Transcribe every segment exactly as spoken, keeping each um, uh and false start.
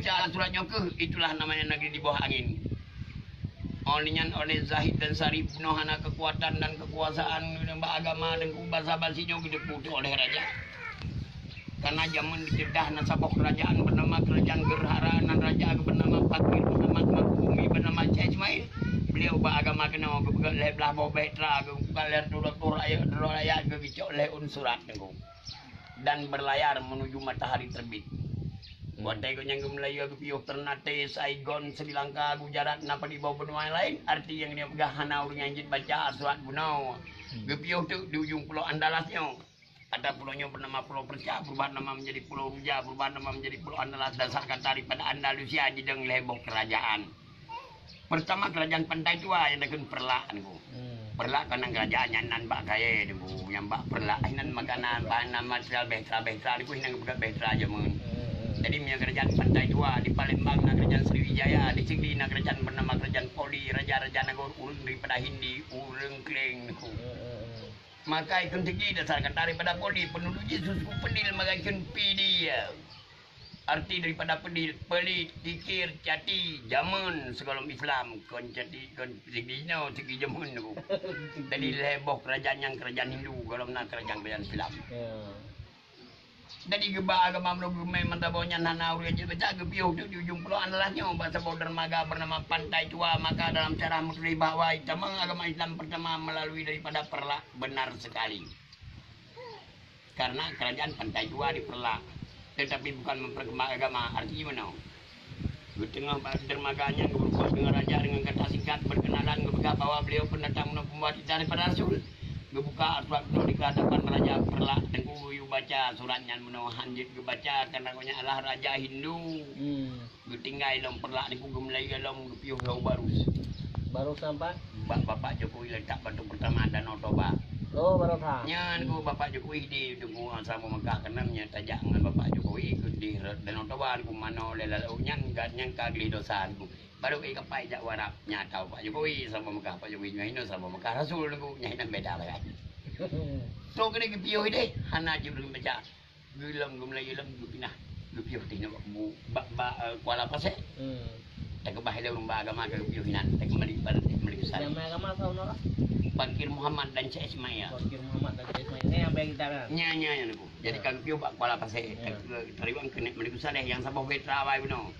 Surat nyoe keuh, itulah namanya negeri di bawah angin. Oleh nyan, oleh Zahid dan Syarif bunoe hana kekuatan dan kekuasaan bak agama dan basa-basi nyoe geuteupeue oleh raja. Karena jameun dikedah na saboh kerajaan bernama Kerajaan Gerhara, nan raja bernama Fakir Muhammad Makhumi bernama Syekh Ismail. Beliau bak agama keunoe geupeugah lhèe blah boh bahtera, geupeugah lhèe ratus rakyat, rakyat geugicok lhèe ôn surat nyoe dan berlayar menuju matahari terbit. Watèe gobnyan geumeulayeue geupiôh Ternate, Saigon, Sri Lanka, Gujarat, na padum boh benua laén, arti nyang geupeugah hana ureueng nyang jeuet baca surat bunoe. Geupiôh teuk di ujong pulo Andalas nyoe. Ata pulo nyoe bernama Pulo Perca, berubah nama menjadi Pulo Ruja, berubah nama menjadi Pulo Andalas, dasar kata daripada Andalusia jidong lhèe boh kerajaan. Pertama kerajaan Pantai Tua nyang takheun Perlak nyoe. Perlak kana kerajaan nyan nan bak kayèe nyoe, nyang bak Perlak nyan makanan, bahan nan material bahtera-bahtera nyoe, nyan geupeugah bahtera jameun. Jadi meunyoe kerajaan Pantai Tua di Palembang na kerajaan Sriwijaya, di Sigli na kerajaan bernama Kerajaan Poli, raja-raja nanggroe ureueng daripada Hindi, ureueng Kléng nyoe. Maka ikon Sigli dasar kata daripada Poli, penduduk jih suku Pedil, maka ikon Pidie. Arti daripada Pedil, pelit, kikir, cati, jameun sigohlom Islam, kon cati, kon Sigli nyoe, Sigli jameun tu. Jadi lhèe boh kerajaan nyang kerajaan Hindu, gohlom na kerajaan-kerajaan Islam. Jadi geuba agama meunurot geumè mantong boh nyan hana ureueng jeuet baca, geupiôh teuk di ujong pulo Andalas nyoe bak saboh dermaga bernama Pantai Tua, maka dalam sejarah meutuléh bahwa tamong agama Islam pertama melalui daripada Perlak, benar sekali. Karena kerajaan Pantai Tua di Perlak, tetapi bukan memperkembang agama, arti meunoe. Geuteungoh bak dermaga nyan geubeureukat deungon raja deungon kata singkat berkenalan, geupeugah bahwa beliau pendatang meunurot pembuat kita daripada Rasul. Geubuka surat nyoe di hadapan Raja Perlak, Teungku yue baca surat nyan meunoe, han jeuet geubaca karena gobnyan adalah raja Hindu. Geutinggai lom Perlak nyoe, geumeulayeue lom geupiôh lom Barus. Barus apa? Bak Bapak Jokowi letak batu pertama Danau Toba. Oh, Barus ha. Nyan ku Bapak Jokowi di Teungku Saboh Meukah keunan nyan tajak ngon Bapak Jokowi ke di Danau Toba ku manoe lé lalu nyan gat nyan ka gleh dosa ku. Baru ke kapai jak warap nyata Pak Jokowi Saboh Meukah, Pak Jokowi nyoe hino Saboh Meukah Rasul ku nyan beda lah kan. So kena geupiôh deh, hana jeuet baca. Geulom, geumeulayeue lom, geupinah, geupiôh teuh nyoe bak bu-, bak, bak, eh, Kuala Pasè. Takeubah ilée ureueng ba agama ka geupiôh inan, takeumbali bak Malikul Saleh. Nama agama saudara? Fakir Muhammad dan Syekh Ismail. Fakir Muhammad dan Syekh Ismail. Ini yang bagi kita kan? Nya, nya, nya, Teungku. Jadi ka geupiôh bak Kuala Pasè. Takeu-, tariwang keuneuk Malikul Saleh nyang saboh bahtera awai bunoe.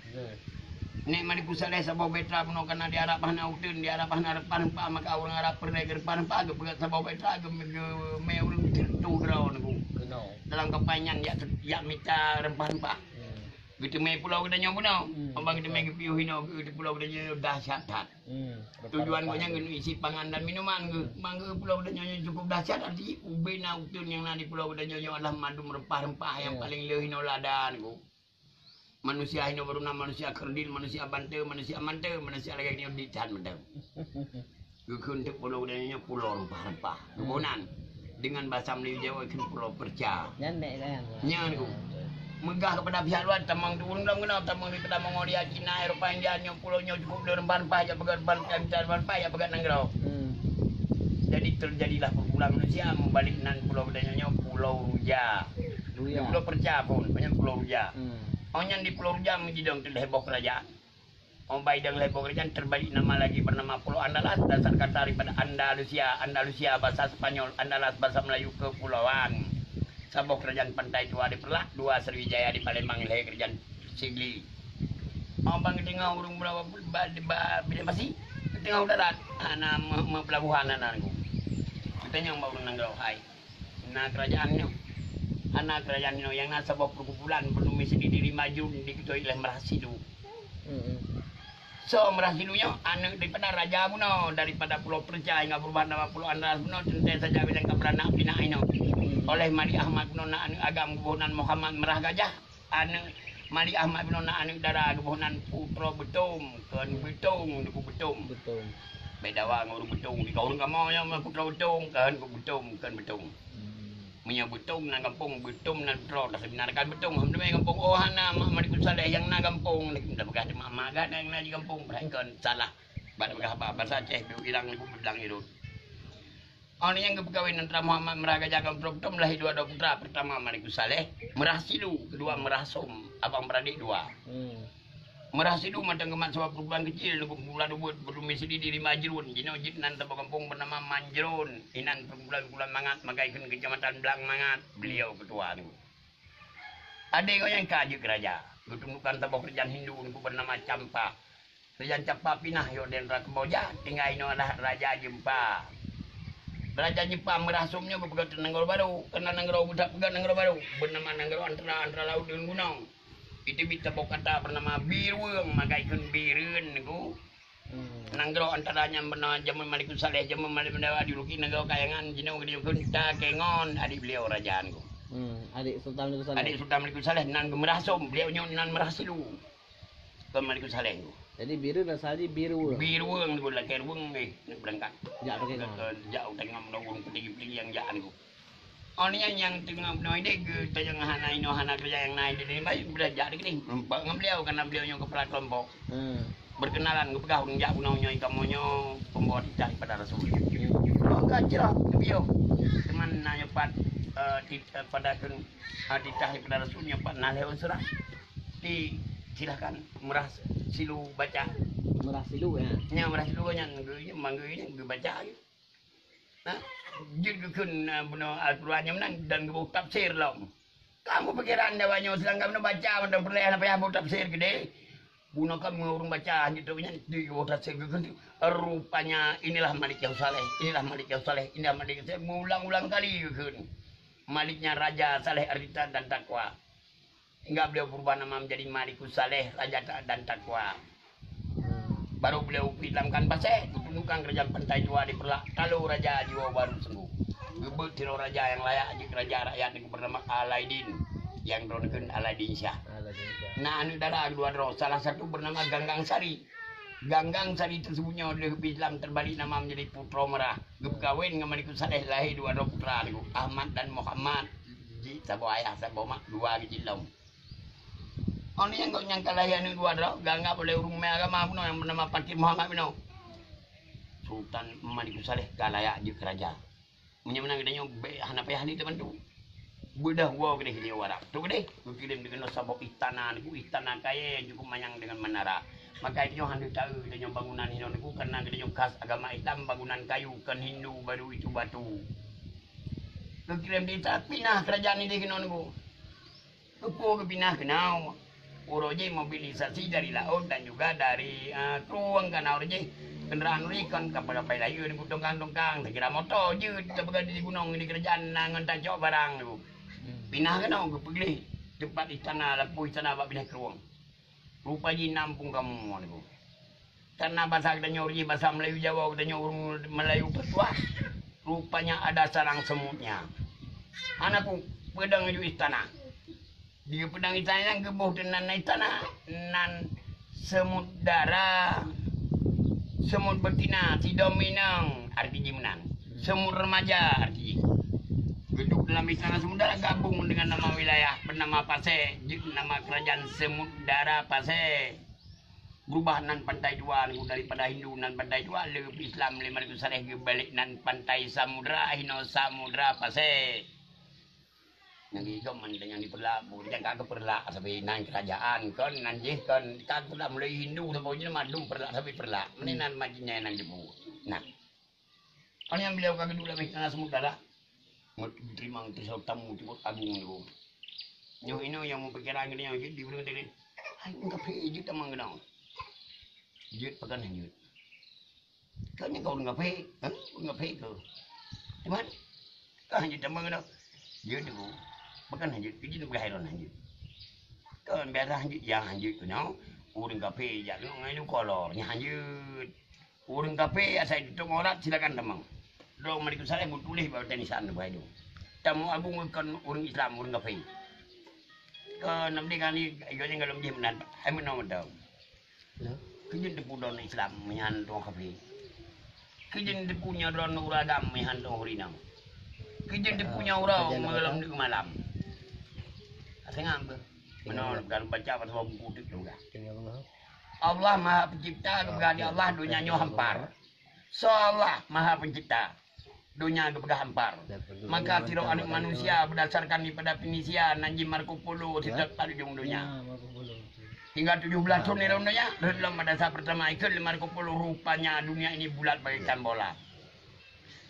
Neuk Malikul Saleh saboh bahtera bunoe kana di Arab hana uteuen, di Arab hana rempah-rempah, maka ureueng Arab peureulée rempah-rempah geupeugah saboh bahtera geu-, geumè ureueng teuh droe nyoe. Dalam kapai nyan jak, jak mita rempah-rempah. Geuteumè pulo geutanyoe bunoe. Abang geuteumè geupiôh hino geu pulo geutanyoe dahsyat that. Tujuan gobnyan geuneuk isi pangan dan minuman geu. Bang geu pulo geutanyoe nyoe cukup dahsyat, arti ubé na uteuen nyang na di pulo geutanyoe nyoe adalah mandum rempah-rempah nyang paleng le hino lada nyoe. Manusia hino baru na manusia kerdil, manusia bante, manusia mante, manusia lagèe nyoe di that mantong. Geukheun teuk pulo dan nyoe pulo rempah-rempah. Geuboh nan dengan bahasa Melayu Jawa kheun pulo perca. Nyan dek kan. Nyan ku. Meugah kepada pihak luar tamong tu ureueng dalam keunoe tamong di pada Mongolia, Cina, Eropa, India nyoe pulo nyoe cukup le rempah-rempah jak peugah rempah-rempah jak peugah nanggroe. Jadi terjadilah pergumulan manusia meubalek nan pulo geutanyoe nyoe Pulo Ruja. Ruya. Pulo Perca pun, banyak Pulo Ruja. Oh nyan di Pulo Ruja meujidong teuh lhèe boh kerajaan. Oh bai dong lhèe boh kerajaan terbalik nama lagi bernama Pulo Andalas, dasar kata daripada Andalusia. Andalusia bahasa Spanyol, Andalas bahasa Melayu kepulauan. Saboh kerajaan Pantai Tua di Perlak, dua Sriwijaya di Palembang, lhèe kerajaan Sigli. Oh bang geuteungoh ureueng ba, ba, ba, Bidang Pasi, geuteungoh darat, hana me-, me-, pelabuhan hana nanggung. Geutanyong bak ureueng nanggroe, hai. Na kerajaan nyoe. Hana kerajaan nyoe, nyang na saboh perkumpulan peunumis di Diri Majun diketuai lé Meurah Sidu. So Meurah Sidu nyoe aneuk daripada raja bunoe, daripada Pulo Perca hingga beurubah nama Pulo Andalas bunoe, teuntèe saja bilang ka beuranak pinak inoe. Oleh Malik Ahmad bunoe na aneuk agam geuboh nan Muhammad Meurah Gajah. Aneuk Malik Ahmad bunoe na aneuk dara geuboh nan Putroe Beutông, kon Beutông, Teungku Beutông. Beutông. Beda wa ngon ureueng Beutông. Di ureueng kamoe nyoe Putroe Beutông, kon Beutông, kon Beutông. Meunyoe Beutông nan gampông, Beutông nan putroe, dah seubeuna kan Beutông. Alhamdulillah gampông, oh hana mak Malikul Saleh nyang na gampông, dah peugah teuma mak gata nyang na di gampông, padahai kon salah. Bak peugah haba bahasa Aceh, bilang ibu bilang irot. Oh, nyang geupeukawen antara Muhammad Meurah Gajah ngon Putroe Beutông, lahé dua droe putra. Pertama Malikus Saleh, Meurah Silu, kedua Meurah Som, abang beradik dua. Hmm. Meurah sidum mantong geumat sabab perkumpulan kecil, perkumpulan ubit, berdumi sendiri di Majrun. Jinoe jeuet nan saboh gampông bernama Manjrun. Inan perkumpulan-kumpulan mangat, magai kheun kecamatan Blang Mangat. Beliau ketua tu. Adé gobnyan ka jeuet keu raja. Geutundukkan saboh keurajeuen Hindu niku bernama Campa. Keurajeuen Campa pinah yoh di antara Kamboja, tinggai inoe adalah Raja Jempa. Raja Jempa meurah sum nyoe geupeugöt nanggroe barô, karena nanggroe geupeugöt nanggroe barô, bernama nanggroe antara, antara laôt deungon gunong. Itu bit saboh kata bernama Birueng, magai kheun Bireuen niku. Hmm. Nanggroe antara nyan beuna jameun Malikussaleh, jameun Malik Mendawa, dijuluki nanggroe kayangan, jinoe geujuluki Takengon, adik beliau raja niku. Hmm, adik Sultan Malikussaleh. Adik Sultan Malikussaleh nan geumeurah sum, beliau nyoe nan meurah silu. Kon Malikussaleh niku. Jadi Bireuen asal jih Birueng. Birueng niku lakèe rueng, eh, nak beurangkat. Jak Takengon. Ke, ke, jak Takengon, ureueng peudigi-peudigi nyang jak niku. Oh, nyan nyang teungoh bunoe deh, geutanyoe hana inoe, hana keureuja nyang na di dunia, baik, beulah jak di keudeh. Meureumpok ngon beliau, karena beliau nyoe keupala kelompok. Hmm. Berkenalan, geupeugah ureueng jak bunoe nyoe, kamoe nyoe pembawa titah daripada Rasul. Hmm. Oh, ka jroh, beliau. Teuma na nyoe pat, eh, tit-, eh, pada kheun, eh, titah daripada Rasul nyoe pat na lhèe unsur. Di, silahkan, meurah silu baca. Meurah silu, ya? Nyan meurah silu nyan, geu-, manggeu nyan geubaca. Nah, jeuet geukheun, eh, bunoe Al-Quran nyang meunan dan geuboh tafsir lom. Kamu pikiran dawa nyoe, sedangkan bunoe baca mantong peureulèe hana payah boh tafsir keudeh. Bunoe kan meunyoe ureueng baca hanjeuet trok nyan, di geuboh tafsir geukheun tu. Rupanya inilah Malik yang saleh, inilah Malik yang saleh, inilah Malik yang saleh. Meuulang-ulang kali geukheun. Maliknya raja saleh, arti taat dan takwa. Hingga beliau berubah nama menjadi Malikus Saleh, Raja Taat dan Takwa. Baru beliau Islamkan Pasè, geutundukkan kerajaan Pantai Tua di Peureulak, talo raja jiwoe baru sungguh. Geubeuet sidroe raja nyang layak jeuet raja rakyat nyang bernama Alaidin, nyang droeneuh kheun Alaidin Syah. Alaidin Syah. Na aneuk dara keudua droe, salah satu bernama Ganggang Sari. Ganggang Sari tersebut nyoe lheueh Islam terbalik nama menjadi Putroe Meurah. Geupeukawen ngon Malikus Saleh, lahé dua droe putra niku, Ahmad dan Muhammad. Jih saboh ayah, saboh mak, dua geucit lom. Oh, nyan gobnyan ka lahé aneuk dua droe, geuanggap oleh ureueng ramé agama bunoe nyang bernama Pakir Muhammad bunoe. Sultan Malikus Saleh ka layak jeuet keu raja. Meunyoe meunan geutanyoe bèk hana payah lé tabantu. Beudôh woe keudeh di Arab. Trok keudeh, geukirém di keunoe saboh istana niku, istana kayèe nyang cukup manyang deungon menara. Maka geutanyoe hana taeu geutanyoe bangunan inoe niku, karena geutanyoe khas agama Islam, bangunan kayu, kon Hindu baru itu batu. Geukirém di istana, pinah keurajaan ideh keunoe niku. Keupeue geupinah keunoe? Uroe jih mobilisasi dari laôt dan juga dari, eh, krueng ka na uroe jih. Kendaraan uroe jih kon kapai-kapai layeue, tongkang-tongkang, takira moto jeuet tapeugah di gunong di keurajaan na ngon tacok barang tu. Hmm. Pinah keunoe geupeugleh teumpat istana, lampôh istana bak binéh krueng. Rupa jih na muphom kamoe niku. Karena basa geutanyoe jih basa Melayu Jawa, geutanyoe ureueng Melayu peutuah, rupanya ada sarang semutnya. Hana ku peudong ju istana. Di peudong istana nyan geuboh teunan istana, nan semut dara, semut betina, sidom inong, arti jih meunan. Semut remaja, arti jih. Geuduek dalam istana semut dara gabung dengan nama wilayah bernama Pasè, jeuet nama kerajaan Semut Dara Pasè. Beurubah nan Pantai Tua niku daripada Hindu nan Pantai Tua, lheueh Islam lé Malikus Saleh geubalek nan Pantai Samudra, hinoe Samudra Pasè. Nyang gigom man nyang di Peureulak, bu nyang ka keu Peureulak sabe nan keurajaan kon, nan jih kon ka keu mulai Hindu sabe jih mandum Peureulak sabe Peureulak. Meunan nan majinai nan jipeubuet. Nah. Kon nyang beliau ka geuduek lam istana Samudra. Ngon teurimong teusoe tamu teungku agung niku. Nyoe inoe nyang meupikiran geutanyoe jeuet di ureueng tadi. Hai, ureueng kafé jeuet tamong keunoe. Jeuet pakon han jeuet. Kau ni kau ureueng kafé, ha? Ureueng kafé kau. Teuma, kau han jeuet tamong keunoe. Jeuet teungku. Pakon han jeuet, keu jeuet peugah iron han jeuet. Kon biasa han jeuet, nyang han jeuet keunoe. Ureueng kafé jak keunoe ngon ilu kolor, nyan han jeuet. Ureueng kafé asai tutoe aurat silakan tamong. Droe Malikus Saleh meutuléh bak watèe nisan nibak idu. Tamu agung kon ureueng Islam, ureueng kafé. Kon Nabi Ghani, igoe nyan golom jih meunan, ai meunoe mantong. Keu jeuet teupeu droe Islam meuhan droe kafé. Keu jeuet teupeu nyoe droe ureueng agam meuhan droe ureueng inong. Keu jeuet teupeu nyoe droe meugohlom deuk malam. Asai ngam beuh. Meunoe galom baca bak saboh buku teuk juga. Allah Maha Pencipta, geupeugah lé Allah donya nyoe hampar. Soe Allah Maha Pencipta, donya geupeugah hampar. Maka sidroe aneuk manusia berdasarkan daripada Venesia nan jih Marco Polo seutôt pat ujong donya. Hingga tujuh belas thon di dalam dunia, rot lom madrasah pertama ikot lé Marco Polo, rupanya dunia ini bulat bagaikan bola.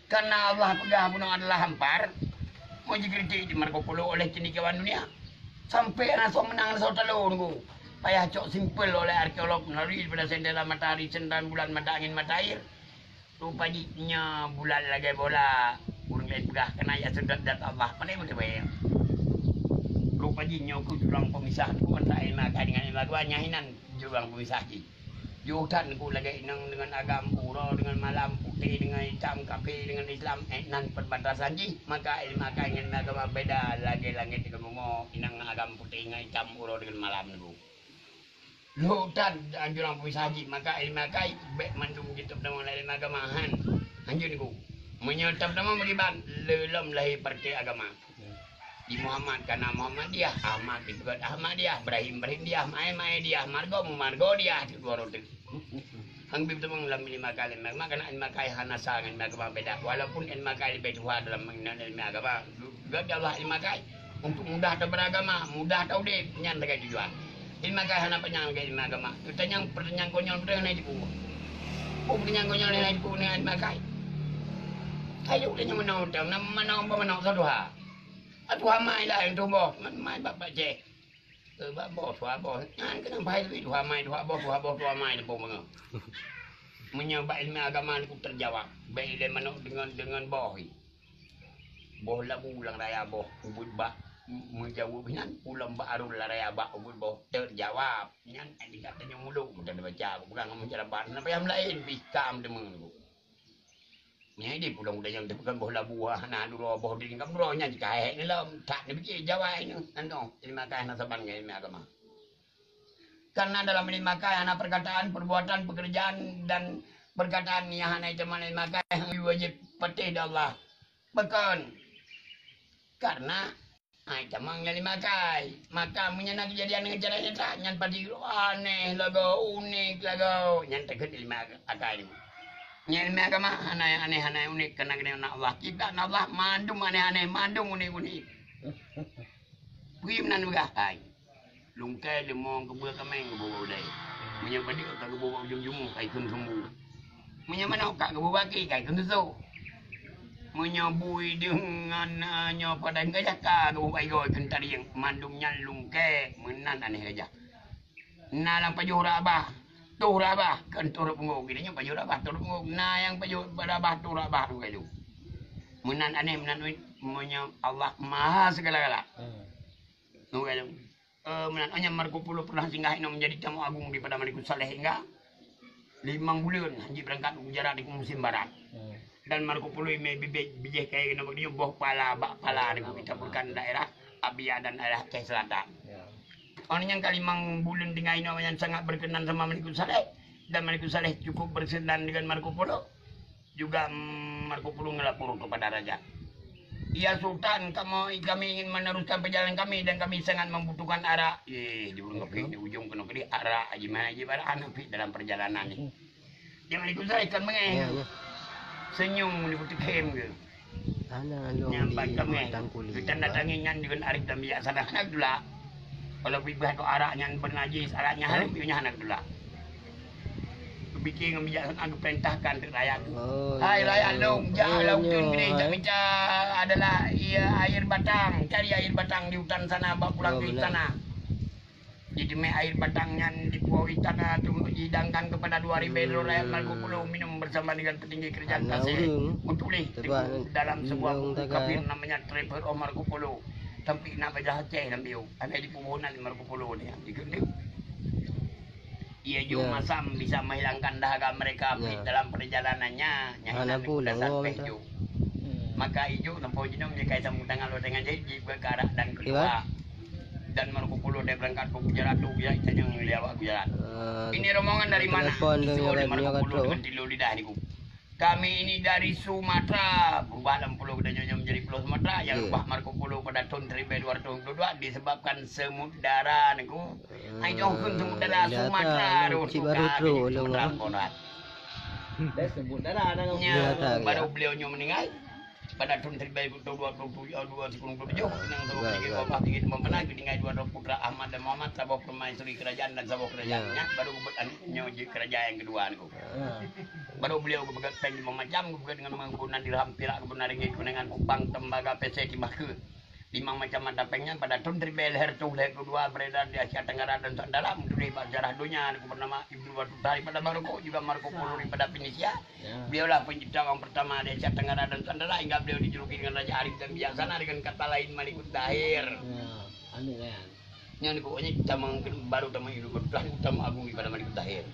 Karena Allah peugah bunoe adalah hampar, mau jikritik di Marco Polo oleh cendekiawan dunia. Sampai hana soe meunang, hana soe talo nunggu. Payah cok simpel oleh arkeolog melalui daripada sendera matahari, sendera bulan, mata angin, mata air. Rupa jih nyoe bulat lagèe bola. Ureueng laén peugah keunan jak seudot zat Allah. Pandai beutôi. Rupa jih nyoe keuh jurang pemisah antara ilmu akai dengan ilmu agama, nyan hinan jurang pemisah jih. Jauh that ngon lagèe inong dengan agam, uroe dengan malam, putéh dengan itam, kafé dengan Islam, eh, nan perbatasan jih. Maka ilmu akai dengan ilmu agama beda lagèe langèt dengan bumoe, inong agam, putéh dengan itam, uroe dengan malam nunggu. Lhok that anjuran pemisah jih, maka ilmu akai bèk mandum jiteupeue tamong lam ilmu agama, han. Hanjeuet nunggu. Meunyoe teupeue tamong beugiban, lé lom lahé partai agama. Di Muhammad kana Muhammadiyah, Ahmad dikeue Ahmadiyah, Ibrahim Ibrahimdiyah, Maé Maédiyah, Margo Mumargodiyah, teuk dua rot teuk. Hang bit tamong lam ilmu akai, ilmu agama, kana ilmu akai hana sa ngon ilmu agama beda. Walaupun ilmu akai leubeh tuha dalam mengenai ilmu agama, geugaji Allah ilmu akai untuk mudah taberagama, mudah taudép, nyan lagèe tujuan. Ilmu akai hana panyang lagèe ilmu agama. Tanyong pertanyaan konyol beutôi hana jipeubuet. Oh, pertanyaan konyol hana jipeubuet dengan ilmu akai. Ayo tanyong meunoe utang, na meunoe, meunoe, meunoe, soe tuha. Atuh amai lah nyang tuboh, man mai bak Pak Ceh. Eh, bak boh, tuha boh. Nyan keunan bahai lé tuha amai, tuha boh, tuha boh, tuha amai, leupah bangai. Meunyoe bak ilmu agama nyoe terjawab, bèk ilèe manok deungon, deungon boh. Boh labu lam raya boh, ubit bak meujaweueb nyan, ulôn bak arôn lam raya bak ubit boh, terjawab. Nyan ai tingkat tanyoe muluk, meutan baca, bukan ngon meujarabat, na payah meulaén pih kam deungon nyoe. Nyan di pulang udah nyang teupeukan boh labu, ah, na duroe boh dingkam duroe nyan jika hek ni lom, tak ni biji jawai ni, anu, terima kasih na saban ngai ilmu agama. Karena dalam ilmu akai hana perkataan, perbuatan, pekerjaan, dan perkataan nyang hana teuma ilmu akai wajib patéh di Allah. Pakon? Karena ai tamong lam ilmu akai. Maka meunyoe na keujadian ngon cara nyata, nyan padi aneh lagoe, unik lagoe, nyan teukeut ilmu akai nyoe. Nyan ilmu agama hana nyang aneh, hana nyang unik, karena keuneuk na Allah. Kita na Allah mandum aneh-aneh, mandum unik-unik. Peue meunan peugah hai. Lungkée leumong keubeue kaméng geuboh bak ulée. Meunyoe badeuk ka geuboh bak ujong jumôh, ka ikheun sumbu. Meunyoe manok ka geuboh bak aki, ka ikheun susoh. Meunyoe bui deungon, eh, nyoe padang gajah ka geuboh bak igoe, ikheun tarieng. Mandum nyan lungkée, meunan aneh gajah. Na lam pajoh rot babah, toh rot babah, kon toh rot punggong. Geutanyoe pajoh rot babah, toh rot punggong. Na nyang pajoh rot babah, toh rot babah, lungkée tu. Meunan aneh, meunan unik, meunyoe Allah Maha Segala-gala. Hmm. Lungkée tu. Eh, meunan, oh, nyan Marco Polo pernah singgah inoe menjadi tamu agung daripada Malikussaleh hingga limong buleuen hanjeuet beurangkat u Gujarat di musim barat. Hmm. Dan Marco Polo imé bibit bijéh kayée keunoe bak geutanyoe boh pala bak pala nyoe ditaburkan daerah Abia dan daerah Aceh Selatan. Ya. Oh, nyan ka limong buleuen tinggai inoe nyan sangat berkenan sama Malikussaleh. Dan Malikussaleh cukup berkenan dengan Marco Polo. Juga, mm, Marco Polo ngelapor kepada raja. "Ya Sultan, kamu, kami ingin meneruskan perjalanan kami dan kami sangat membutuhkan arak." Eh, di ureueng kafé di ujong keunoe keudéh arak, haji mana haji arak hana pih dalam perjalanan ni. Jangan ikut saya, ikan bengeh. Ya, ya. Senyum di putih khem ke. Hana lôn di Batang Kuli. Geutanyoe datangi nyan deungon arif dan bijaksana hana geutulak. Walau bibah tu arak nyan bernajis, arak nyan hana, hah? Nyan hana geutulak. Geupike ngon bijaksana geupeurintahkan keu rakyat tu. Oh, "Hai rakyat lôn, jak lam uteuen keudéh, jak mita adalah air batang. Cari air batang di hutan sana, bawa pulang ke istana." Jadi, mé air batang nyan dipuwoe istana tu dihidangkan kepada dua ribèe droe rakyat Marco Polo minum bersama dengan petinggi kerajaan Kasé. Meutuléh dalam sebuah buku kafir namanya Travel of Marco Polo. Sampai na bajah Aceh lam biu. Hana dipeubunan Marco Polo ni, dikeundeuek. Ia jeuet masam bisa menghilangkan dahaga mereka, tapi dalam perjalanannya, nyan hana pun dasar teh jok. Maka ijok sampoe jinoe meunyoe kai sambung tangan lôn dengan jahit, jibuka arak dan keudua. Dan Marco Polo dia berangkat ke Gujarat tu, ya, tanya yang liawat Gujarat. Ini rombongan dari mana? Disuruh oleh Marco Polo dengan tilu lidah niku. Kami ini dari Sumatera, berubah dalam pulau kita nyonya menjadi pulau Sumatera, yang rubah Marco Polo pada tahun seribu dua ratus dua puluh dua disebabkan semut dara niku. Hai, jong pun semut dara Sumatera tu, Sumatera Barat. Dari semut dara dah. Nya, baru beliau nyonya meninggal. Pada thôn siribèe peuet reutôh dua puluh tujoh, dua sikureueng peuet reutôh tujoh, keunong saboh Ya, tinggai ya. babah, tinggai teumpat peunan, tinggai dua droe putra Ahmad dan Muhammad, saboh peumaisuri keurajaan dan saboh keurajaan. Ya. Nyan baru geubuet aneuk nyoe jeuet keuraja nyang keudua nyoe. Ya. Baru beliau geupeugah péng limong macam, geupeugah deungon meugunan dirham, pirak geupeugah ringgit, kuningan kupang, tembaga, pèse, timah keu. Limong macam mata péng nyan pada thôn siribèe lhèe reutôh lhèe peuet dua beredar di Asia Tenggara dan Nusantara, meutuléh bak sejarah donya, nyoe bernama Ibnu Battuta daripada Maroko, juga Marco Polo daripada Venesia. Ya. Beliaulah pencipta orang pertama di Asia Tenggara dan Nusantara, hingga beliau dijuluki dengan Raja Arif dan Bijaksana, dengan kata lain Malikul Zahir. Ya, anu kan. Nyan kok nyan tamong ke-, baru tamong Ibnu Battuta, utama agung daripada Malikul Zahir.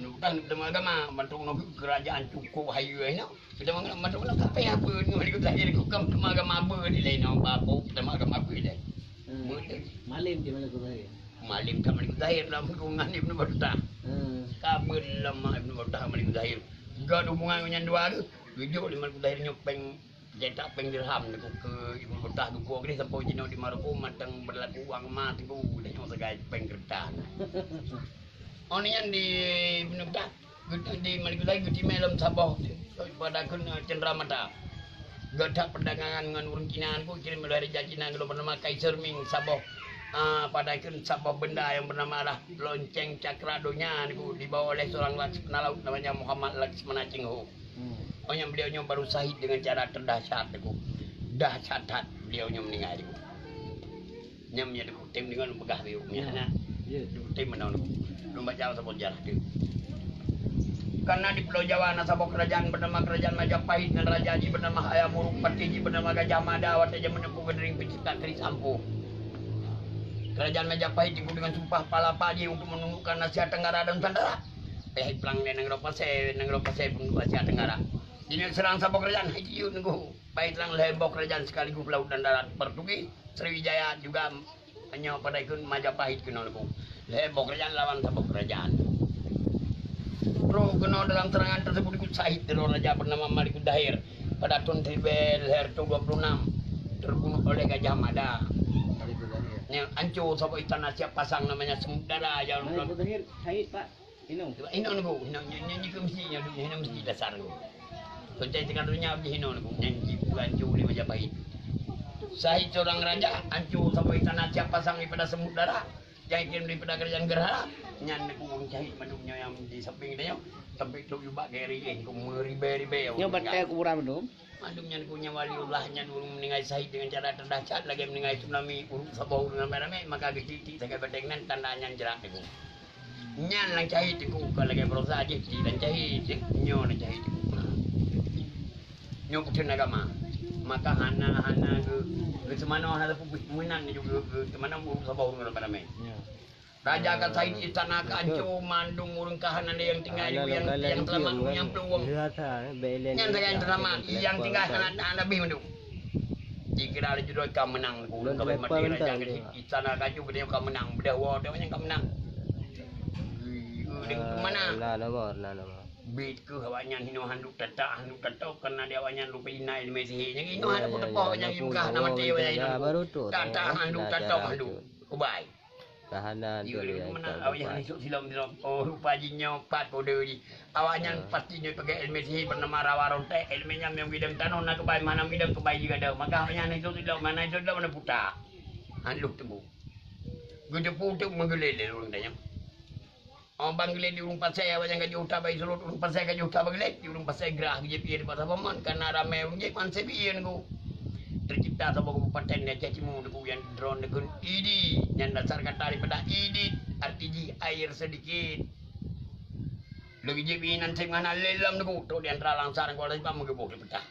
Ibnu Battuta utama agama, bantuk nyoe kerajaan cukup hayeue nyoe. Utama agama, bantuk nyoe kape apa dengan Malikul Zahir, kok kam utama agama apa di lain, apa, apa utama agama apa di lain. Hmm. Betul. Malim di Malikul Zahir. Malim ka Malikul Zahir dalam hubungan Ibnu Battuta. Hmm. Ka beuleumah Ibnu Battuta Malikul Zahir. Gèt hubungan nyan dua tu, geujok lé Malikul Zahir nyoe péng, cetak péng dirham nyoe keu Ibnu Battuta, geukuok deh sampoe jinoe di Maroko, mantong beurlaku uang ma teungku, dan nyoe sagai péng keureutah. Oh nyan di Ibnu Battuta. Geutanyoe di Malikul Zahir geutimé lom saboh pada kheun, eh, cendera mata. Geutak perdagangan ngon ureueng Cina nyoe, kirém lé raja Cina nyoe bernama Kaiser Ming, saboh, ah, pada kheun saboh benda yang bernama lah lonceng cakra donya nyoe dibawa oleh seorang laksamana laut namanya Muhammad Laksamana Cheng Ho. Hmm. Oh, nyan beliau nyoe baru syahid dengan cara terdahsyat nyoe. Dahsyat that beliau nyoe meninggai nyoe. Nyan meunyo dikutém deungon peugah biyeu nyan na. Ya. Dikutém meunan. Lôn baca saboh sejarah tu. Karena di Pulau Jawa na saboh kerajaan bernama Kerajaan Majapahit, dan raja jih bernama Hayam Wuruk, patih jih bernama Gajah Mada, watèe jameun Teungku Gandering Pencipta Keris Ampoh. Kerajaan Majapahit teungku dengan sumpah palapa jih untuk menundukkan Asia Tenggara dan Nusantara. Pih plang di nanggroe Pasè, nanggroe Pasè pun Asia Tenggara. Jinoe serang saboh kerajaan, hai jiyue nunggu. Pai trang lhèe boh kerajaan sekaligus laut dan darat, Portugis, Sriwijaya juga nyoe pada ikut Majapahit keunoe nyoe. Lhèe boh kerajaan lawan saboh kerajaan. Roh keunoe dalam serangan tersebut ikut syahid droe raja bernama Malikul Zahir pada tahun seribu lhèe reutôh dua puluh enam, terbunuh oleh Gajah Mada. Malikul Zahir. Yang ancur saboh istana siap pasang namanya Samudra yang Malikul Zahir syahid, Pak. Inong. Inong nyoe, inong nyoe, nyoe, nyoe ke mesti nyoe, nyoe mesti dasar nyoe. Soncai teuka donya beuji inong nyoe, nyan jipeue ancô lé Majapahit. Syahid seorang raja, ancô sampai tanah siap pasang daripada Samudra, jangan kirim daripada kerajaan gerhana. Nyan nyoe ureueng syahid mandum nyoe nyang di samping geutanyoe, sampai trok ubak gaya rijéh, nyoe meuribèe-ribèe ureueng meninggai. Nyoe batèe kuburan mandum. Mandum nyan keu nyan waliullah nyan ureueng meuninggai syahid deungon cara terdahsyat lagèe meuninggai tsunami, ureueng saboh ureueng ramé-ramé, maka geucit-cit sagai batèe nan tanda nyan jrat teungku. Nyan lam syahid teungku, kon lagèe baroesa jih cit lam syahid, nyoe lam syahid teungku. Nyoe keuteun agama. Maka hana, hana geu-, geuseumanoe hana sapeue meunan juga geu-, geuseumanoe ureueng saboh ureueng ramé-ramé. Raja ka syahid, istana ka ancô, mandum ureueng ka hana lé nyang tinggai, nyang, nyang teulamat ureueng nyang plueng. Nyan sagai nyang teulamat, nyang tinggai hana, hana bih mandum. Dikira laju droe ka meunang, ureueng ka maté, raja ka syahid, istana ka ancô, geutanyoe ka meunang, beudôh woe teuh nyang ka meunang. Ureueng ka meunang. Bit keuh awaknyan hinoe handuk tatak, handuk tatok, karena di awaknyan rupa jih na ileumèe sihé. Nyang hinoe hana peuteupeue, nyang ibuka hana maté, awaknyan hinoe. Tatak handuk tatok handuk. Kubai. Tahanan tu. Iya, dia meunan awak nyan isuk silom-silom. Oh, rupa jih nyoe pat kode jih. Awak nyan pasti nyoe pakai ilmu sihir bernama rawa rontek. Ilmu nyan nyang bidang tanoh na kebai, mana bidang kebai jih ada. Maka awak nyan isuk silom, mana isuk silom, mana buta. Hana lheueh teumu. Geudepu tu meugeulé lé ureueng tanyoe. Oh, ban geulét di ureueng Pasè, awak nyan ka jiôh that bak Isulot, ureueng Pasè ka jiôh that bak geulét, di ureueng Pasè grah geujép ié di Pasar Paman, karena ramé ureueng jép, han sép ié nyoe. Tercipta saboh kabupaten di Aceh Timu nyoe nyang droeneuh kheun Idi, nyan dasar kata daripada idit, arti jih air sedikit. Lheueh geujép ié nan sép ngon hana lé lom nyoe, trok di antara Langsa ngon Kuala Simpang meugeubôh di Peutah.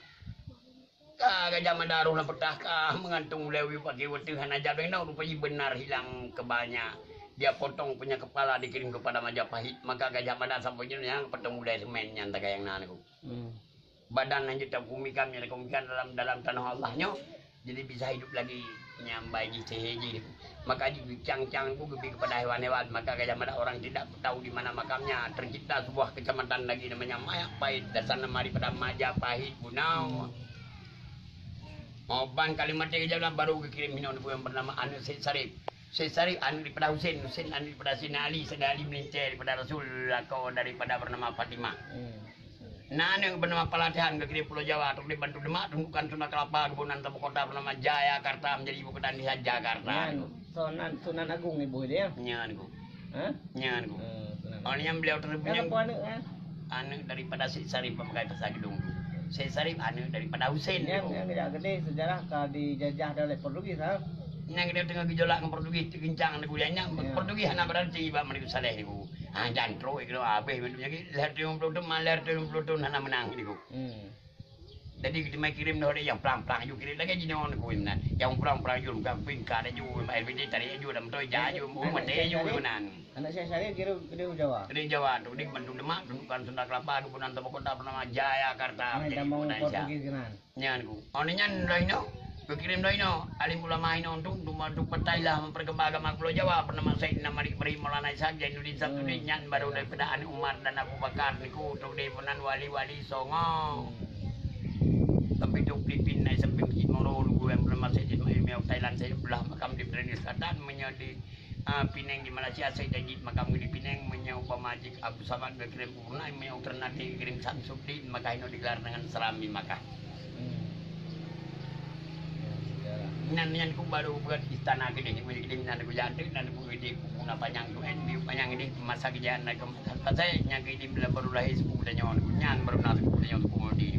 Ka Gajah Mada rôh lam Peutah, ka meugantung ulèe u paké watèe hana jak beng nyoe, rupa jih beunar hilang keubah nyan. Dia potong punya kepala dikirim kepada Majapahit, maka Gajah Mada sampoe jinoe nyan potong ulèe seumén nyan sagai nyang na nyoe. Hmm. Badan hanjeuet takumikan, nyan takumikan dalam, dalam tanoh Allah nyoe. Jadi bisa hidup lagi nyang bai jih sihé jih. Maka jih geucang-cang tu geubri kepada hewan-hewan. Maka Gajah Mada orang tidak tahu di mana makamnya. Tercipta sebuah kecamatan lagi namanya Majapahit. Dasar nama daripada Majapahit bunoe. Hmm. Oh, ban kalimat tiga jam lah baru geukirim hinoe nyoe nyang bernama aneuk Syed Syarif. Syed Syarif aneuk daripada Husen, Husen aneuk daripada Saidina Ali, Saidina Ali meulintèe daripada Rasul, lakoe daripada bernama Fatimah. Hmm. Na aneuk bernama Palatihan, geukirém Pulo Jawa, trok di Bantu Demak, tundukan Sunda Kelapa, keubunan Tabu Kota bernama Jayakarta, menjadi ibu kota Indonesia, Jakarta. Nyan Sunan, Sunan Agung ibu dia. Nyan ku. Hah? Nyan ku. Eh, Sunan Agung. Oh, nyan beliau terhubung. Nyan apa aneuk kan? Aneuk daripada Syekh Sarif pemakai pasar gedung tu. Syekh Sarif aneuk daripada Husain Nyan, tu. Nyan tidak gede sejarah ka dijajah oleh Portugis, ha? Nyan gede teungoh gejolak ngon Portugis, teugincang nyan ku. Nyan Ya. Portugis hana berarti bak Madu Saleh ni ku. Ha, jan trok, kira habéh mandum nyang lhèe reutôh limong ploh thôn, ma lhèe reutôh limong ploh thôn hana meunang niku. Hmm. Jadi, kita mai kirém dah ada nyang plang-plang aju kirém lagèe jinoe niku meunan. Nyang plang-plang aju, bukan pingka aju, L P D tarik aju, dan beutôi ja aju, Aneuk maté aju Syekh meunan. Aneuk Syekh Syarif kira gede Jawa. Gede Jawa tu, di Bandung Demak, tundukan Sunda Kelapa, keubunan Tabu Kota bernama Jayakarta, Mai menjadi ibu kota Indonesia. Portugis keunan. Nyan ku. Oh, nyan lagèe nyoe. Geukirém lagèe nyoe, alim ulama inoe untuk, untuk, untuk partai lah memperkembang agama Pulo Jawa, bernama Saidina Malik Ibrahim Maulana Ishak Zainuddin Samsudin, Hmm. nyan baru daripada aneuk Umar dan Abu Bakar niku, trok di meunan wali-wali Songo. Hmm. Sampai trok Filipin, naik sampai Masjid Moro, lugu yang bernama Said Ismail Meo, Thailand, Said Abdullah, makam di Brunei Selatan, meunyoe di, ah, Penang di Malaysia, Said Ajib, makam di Penang, meunyoe umpama jih Abu Samad geukirém Purna, meunyoe Ternate geukirém Samsudin, maka inoe digelar dengan Serambi Makkah. Hmm. Ya, sejarah. Nyan, nyan ku baru buat istana keudeh, keudeh nan ku jatuh, nan ku keudeh ku guna panyang tu, kan, di panyang keudeh masa kejayaan Raja Pasai, nyan keudeh bila baru lahir suku geutanyoe, nyan baru na suku geutanyoe, suku Maudi.